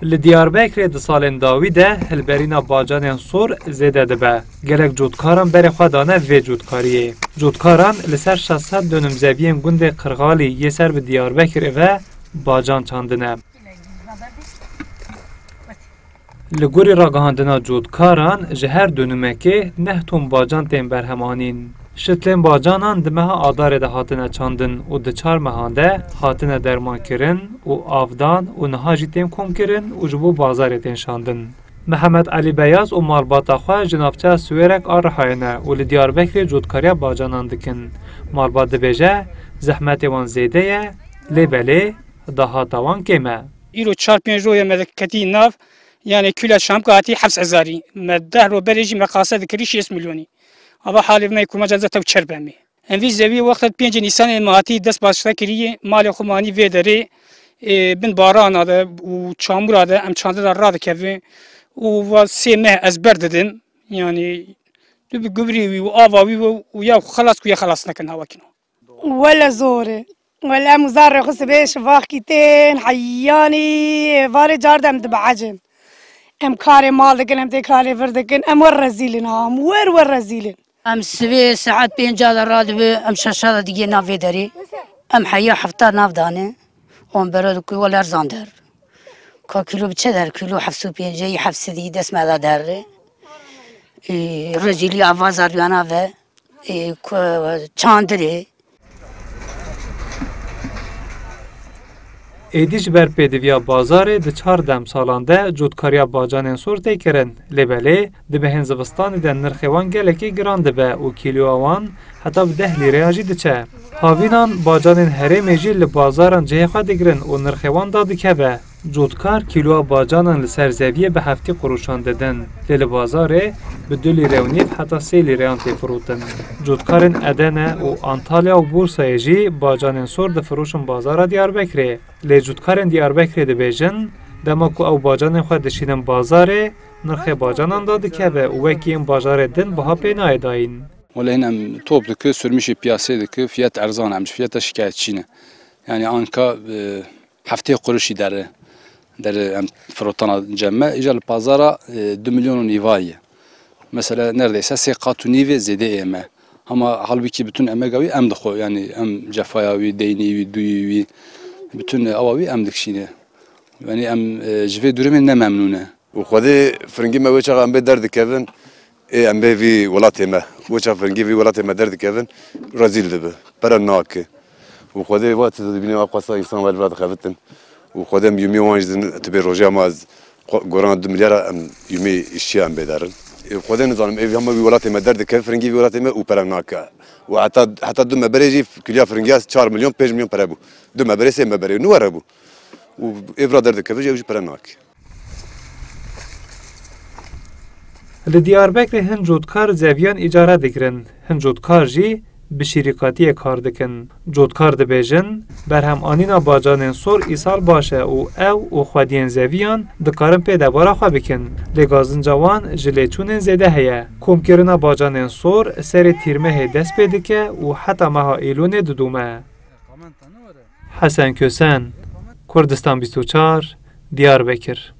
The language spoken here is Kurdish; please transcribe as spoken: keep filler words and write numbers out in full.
Li Diyarbekirê di salên dawî de hilberîna bacanên sor zêde dibe. Gelek cotkaran berê xwe dane vê cotkariyê. Cotkaran li ser şeş sed dönüm zeviyên gundê Qirxalî yê ser bi Diyarbekirê ve bacan çandine. Li gorî ragihandina cotkaran, ji her dönümekê neh ton bacan tên berhemanîn. Şitlên bacanan di meha Adarê de hatine çandin û di çar mehan de hatine dermankirin û avdan û niha jî tên komkirin û ji bo bazarê tên şandin. Mihemed Elî Beyaz û malbata xwe ji navçeya Siwêrek a Rihayê ne û li Diyarbekirê cotkariya bacanan dikin. Malbat dibêje, zehmetê wan zêde ye, lê belê dahata wan kêm e. Îro çar pênc royê me ketî nav, yani kîloya şamka hatî heft hezarî. Me deh ro berê jî me qase dikirî şêst milyonî. Ava halê me kurmaca zete û çer bemê. Em vî zevî wexta pêncê Nîsanê me hatî dest başte kirî, malê xwe manî vê derê, ê, bin barana de û çamura de em çandina radikevin û va sê meh ez ber didim. Yani tu bi gubrî wî û ava wî û ya xelas ku ya xelas nekin hawakino. Wele zor e. Wele em zarê xwe sibê şivaxkî tên, heyanî êvarê car de em dibehecin. Em karê mal dikin, em tê karê vir dikin, em wer rezîl in ha, em wer wer rezîl in. Em sibê saet pênca de radibe, em şeşa de digê navê derê. Em heya hefta nav dane. Wan bero diku wele erzan der. Ka kîlo bi çi der? Kîlo heft sed û pêncî, heft sedî dest me de derê. Ê, rezîlî ava zariyana ve. Ê, ku, çandirê. Êdî ji ber pêdiviya bazarê di çar demsalan de cotkariya bacanên sor tê kirin. Lê belê di mehên zivistanê de nirxê wan gelekî giran dibe û kîloya wan heta bi deh lîreyan jî diçe. Havînan bacanên herêmê jî li bazaran cihê xwe digirin û nirxê wan dadikeve. Cotkar kîloya bacanan li ser zeviyê bi heftê quruşan didin, lê li bazarê bi du lîre û nîv heta sê lîreyan tê firotin. Cotkarên Edene û Antalya û Bursayê jî bacanên sor difiroşin bazara Diyarbekirê. Lê cotkarên Diyarbekirê dibêjin, dema ku ew bacanên xwe dişînin bazarê, nirxê bacanan dadikeve û wekî yên bajarê din biha pê nayê dayîn. Wele hîn em top dike, sürmüşê piyasê dike, fiyat erzan e, em ji fiyata şikayetçî ne. Yani anka, e, heftê quruşî dere, dere em firotana cem me. Îca li pazara, e, du milyon û nîva ye. Mesela neredeyse sê qat û nîvê zêde ê me. Ama halbukî bütün emega wî em dixwe, yani em cefaya wî, deynî wî, duyî wî, bütün awa wî em dikişîne. Yani em, e, ji vê durumê ne memnûn e. Û Xwedê firingî me wê çaxa em bê derdikevin, ê em bê vî welatê me. Wê çaxa firingî vî welatê me derdikevin, rezîl dibe. Pere nake. Û Xwedê va tu dibînî ev qasa însan wer ve dixebitin. Û Xwedê em yûmî wan jî din, tu bê rojê ma ez xwe-, goran du milyara em yûmî îşçiya em bê derin. Ê Xwedê nizanim, ê hema vî welatê me derdikeve, firingî vî welatê me û pere nake. Û heta, heta du me berê jî kîloya firingiya çar milyon, pênc milyon pere bû. Du me berê, sê me berê, nû were bû. Û ê vira derdikeve jî ew jî pere nake. Li Diyarbekirê hin cotkar zeviyan îcara digirin, hin cotkar jî bi şîrîkatiyê kar dikin. Cotkar dibêjin, berhemanîna bacanên sor îsal baş e û ew û xwediyên zeviyan dikarin pê debara xwe bikin. Lê gazinca wan ji lêçûnên zêde heye. Komkirina bacanên sor serê tîrmehê dest pê dike û heta meha Îlûnê didome. Hesen Kösen, Kurdistan bîst û çar, Diyarbekir.